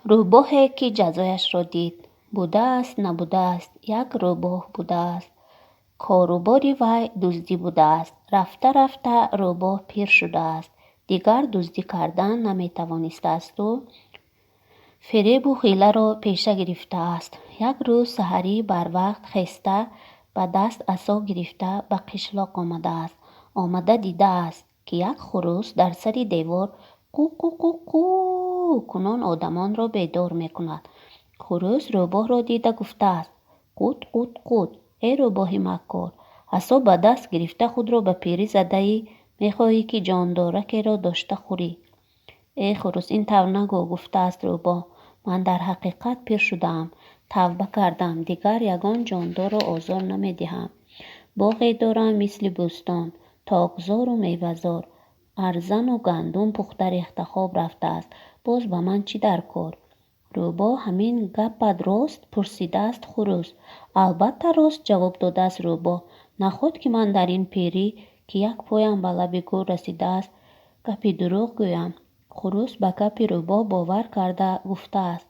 Рӯбоҳе, ки ҷазояшро дид. Будааст, набудааст, як рӯбоҳ будааст. Корубори вай дуздӣ будааст. Рафта-рафта рӯбоҳ пир шудааст. Дигар дуздӣ кардан наметавонистаасту фиребу ҳиларо пеша гирифтааст. Як рӯз саҳарӣ барвақт хеста, ба даст асо гирифта, ба қишлоқ омадааст. Омада дидааст, ки як хурӯс дар сари девор қу-қу-қу-қу кунон одамонро бедор мекунад. Хурӯс рӯбоҳро дида гуфтааст: «Қут, қут, қут, эй рӯбоҳи маккор, асо ба даст гирифта худро ба пирӣ задаӣ, мехоҳӣ, ки ҷондоракеро дошта хӯрӣ?» «Эй хурӯс, ин тавр нагӯ, — гуфтааст рӯбоҳ, — ман дар ҳақиқат пир шудаам, тавба кардам, дигар ягон ҷондорро озор намедиҳам. Боғе дорам мисли бӯстон, токзору мевазор, арзану гандум пухта рехта хоб рафтааст, боз ба ман чӣ дар кор?» «Рӯбоҳ, ҳамин гапат рост?» — пурсидааст хурӯс. «Албатта рост, — ҷавоб додааст рӯбоҳ, — наход ки ман дар ин пирӣ, ки як поям ба лаби гӯр расидааст, гапи дурӯғ гӯям?» Хурӯс ба гапи рӯбоҳ бовар карда гуфтааст: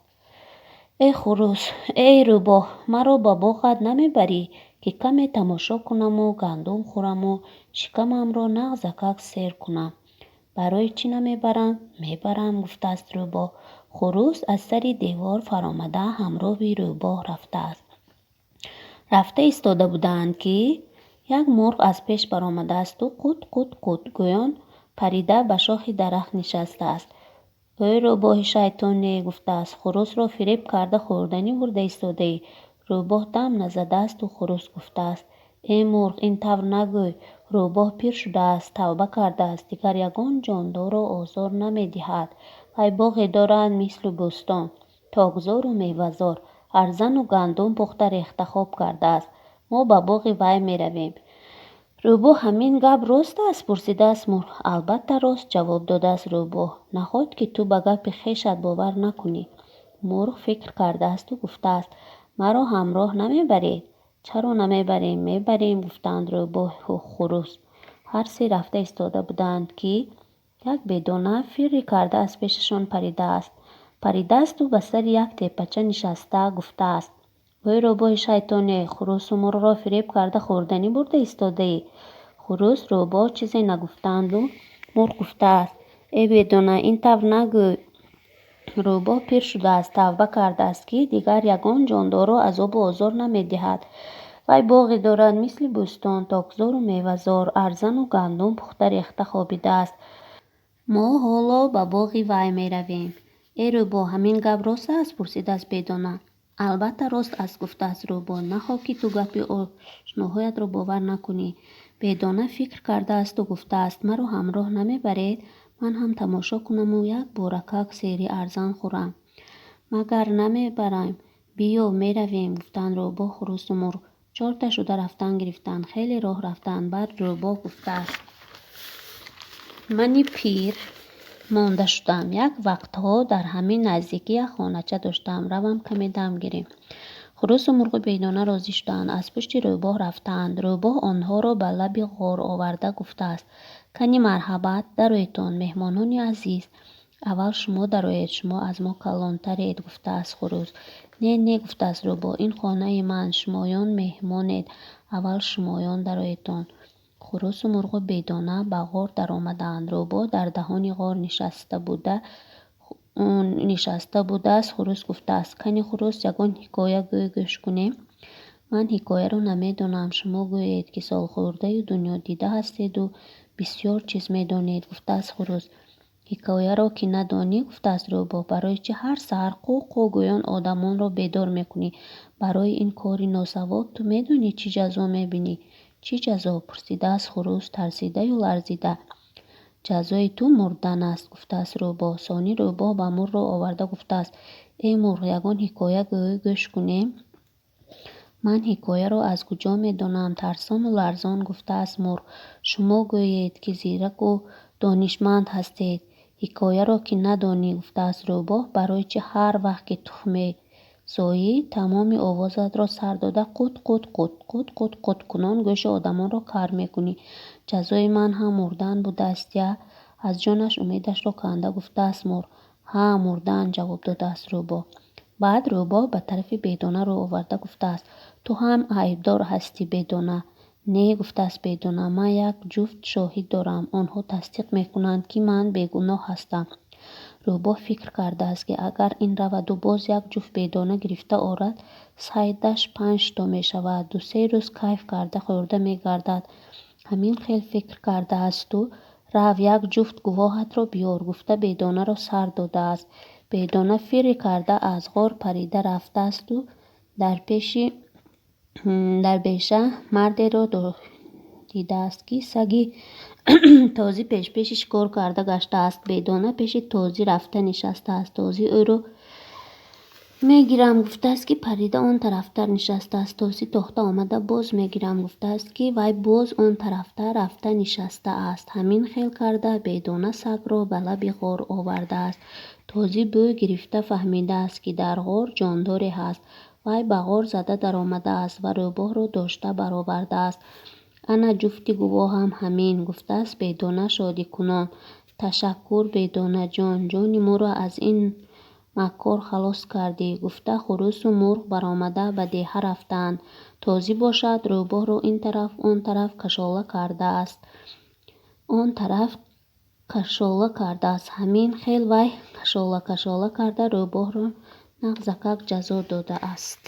«Эй хурӯс, эй рӯбоҳ, маро ба боғат намебарӣ, ки каме тамошо кунаму гандум хӯраму шикамамро нағзакак сер кунам?» «Барои чӣ намебарам? Мебарам, — гуфтааст рӯбоҳ. Хурӯс аз сари девор фаромада, ҳамроҳи рӯбоҳ рафтааст. Рафта истода буданд, ки як мурғ аз пеш баромадаасту қут, қут, қут гӯён парида ба шохи дарахт нишастааст. «Эй рӯбоҳи шайтоне, — гуфтааст, — хурӯсро фиреб карда хӯрданӣ бурда истодаӣ?» Рӯбоҳ дам назадаасту хурӯс гуфтааст: «Эй мурғ, ин тавр нагӯй, рӯбоҳ пир шудааст, тавба кардааст, дигар ягон ҷондорро озор намедиҳад. Вай боғе дорад мисли бӯстон, токзору мевазор, арзану гандум пухта рехта хоб кардааст. Мо ба боғи вай меравем». «Рӯбоҳ, ҳамин гап рост аст?» — пурсидааст мурғ. «Албатта рост, — ҷавоб додааст рӯбоҳ, — наход ки ту ба гапи хешат бовар накунӣ?» Мурғ фикр кардаасту гуфтааст: «Маро ҳамроҳ намебаред?» «Чаро намебарем? Мебарем, — гуфтанд рӯбоҳу хурӯс. Ҳар се рафта истода буданд, ки як бедона фиррӣ карда аз пешашон паридааст. Паридаасту ба сари як теппача нишаста гуфтааст: «Ой рӯбоҳи шайтоне, хурӯсу мурғро фиреб карда хӯрданӣ бурда истодаӣ?» Хурӯс, рӯбоҳ чизе нагуфтанду мурғ гуфтааст: «Эй бедона, ин тавр нагӯй, рӯбоҳ пир шудааст, тавба кардааст, ки дигар ягон ҷондорро азобу озор намедиҳад. Вай боғе дорад мисли бӯстон, токзору мевазор, арзану гандум пухта рехта хобидааст. Мо ҳоло ба боғи вай меравем». «Эй рӯбоҳ, ҳамин гап рост аст?» — пурсидааст бедона. «Албатта рост аст, — гуфтааст рӯбоҳ, — нахоҳ ки ту гапи ошноҳоятро бовар накунӣ». Бедона фикр кардаасту гуфтааст: «Маро ҳамроҳ намебаред? Ман ҳам тамошо кунаму як боракак сери арзан хӯрам». «Магар намебарем? Биё, меравем, — гуфтанд рӯбоҳ, хурӯсу мурғ. Чорта шуда рафтан гирифтанд. Хеле роҳ рафтанд. Баъд рӯбоҳ гуфтааст: «Мани пир монда шудам. Як вақтҳо дар ҳамин наздикӣ як хонача доштам. Равам, каме дам гирем». Хурӯсу мурғу бедона розӣ шуданд. Аз пушти рӯбоҳ рафтаанд. Рӯбоҳ онҳоро ба лаби ғор оварда гуфтааст: «Кани марҳабат, дароедтон, меҳмонони азиз». «Аввал шумо дароед, шумо аз мо калонтаред, — гуфтааст хурӯс. «Не, не, — гуфтааст рӯбоҳ, — ин хонаи ман, шумоён меҳмонед, аввал шумоён дароедтон». Хурӯсу мурғу бедона ба ғор даромадаанд. Рӯбоҳ дар даҳони ғор нишаста будааст. Хурӯс гуфтааст: «Кани хурӯс, ягон ҳикоя гӯй, гӯш кунем». «Ман ҳикояро намедонам, шумо гӯед, ки солхӯрдаю дунёдида ҳастеду бисёр чиз медонед, — гуфтааст хурӯс. «Ҳикояро ки надонӣ, — гуфтааст рӯбоҳ, — барои чӣ ҳар саҳар қу-қу гӯён одамонро бедор мекунӣ? Барои ин кори носавоб ту медонӣ чӣ ҷазо мебинӣ?» «Чӣ ҷазо?» — пурсидааст хурӯс тарсидаю ларзида. «Ҷазои ту мурдан аст, — гуфтааст рӯбоҳ. Сонӣ рӯбоҳ ба мурғро оварда гуфтааст: «Эй мурғ, ягон ҳикоя гӯй, гӯш кунем». «Ман ҳикояро аз куҷо медонам?» — тарсону ларзон гуфтааст мурғ. «Шумо гӯед, ки зираку донишманд ҳастед». «Ҳикояро ки надонӣ, — гуфтааст рӯбоҳ, — барои чӣ ҳар вақт ки тухм мезоӣ, тамоми овозатро сар дода қут, қут, қут, қут, қут, қут кунон гӯши одамонро кар мекунӣ? Ҷазои ман ҳам мурдан будааст-я? — аз ҷонаш умедашро канда гуфтааст мурғ. Ҳа, мурдаанд, ҷавоб додааст рӯбоҳ. Баъд рӯбоҳ ба тарафи Бедона рӯ оварда гуфтааст: Ту ҳам айбдор ҳастӣ, Бедона. Не, гуфтааст Бедона, ман як ҷуфт шоҳид дорам. Онҳо тасдиқ мекунанд, ки ман бегуноҳ ҳастам. Рӯбоҳ фикр кардааст, ки агар ин раваду боз як ҷуфт бедона гирифта орад, сайдаш панҷто мешавад, ду-се рӯз кайф карда хӯрда мегардад. Ҳамин хел фикр кардаасту: Рав, як ҷуфт гувоҳатро биёр, гуфта Бедонаро сар додааст. Бедона фирр карда аз ғор парида рафтаасту дар беша мардеро дидааст, ки саги тозӣ пешпеши шикор карда гаштааст. Бедона пеши тозӣ рафта нишастааст. Тозӣ ӯро мегирам гуфтааст, ки парида он тарафтар нишастааст. Тозӣ тохта омада боз мегирам гуфтааст, ки вай боз он тарафтар рафта нишастааст. Ҳамин хел карда Бедона сагро ба лаби ғор овардааст. Тозӣ бӯй гирифта фаҳмидааст, ки дар ғор ҷондоре ҳаст. Вай ба ғор зада даромадааст ва рӯбоҳро дошта баровардааст. Ана ҷуфти гувоҳам ҳамин, гуфтааст Бедона шодикунон. Ташаккур, Бедонаҷон, ҷони моро аз ин маккор халос кардӣ, гуфта хурӯсу мурғ баромада ба деҳа рафтаанд. Тозӣ бошад, рӯбоҳро ин тараф, он тараф кашола кардааст. Он тараф кашола кардааст. Ҳамин хел вай кашола-кашола карда рӯбоҳро нағзакак ҷазо додааст.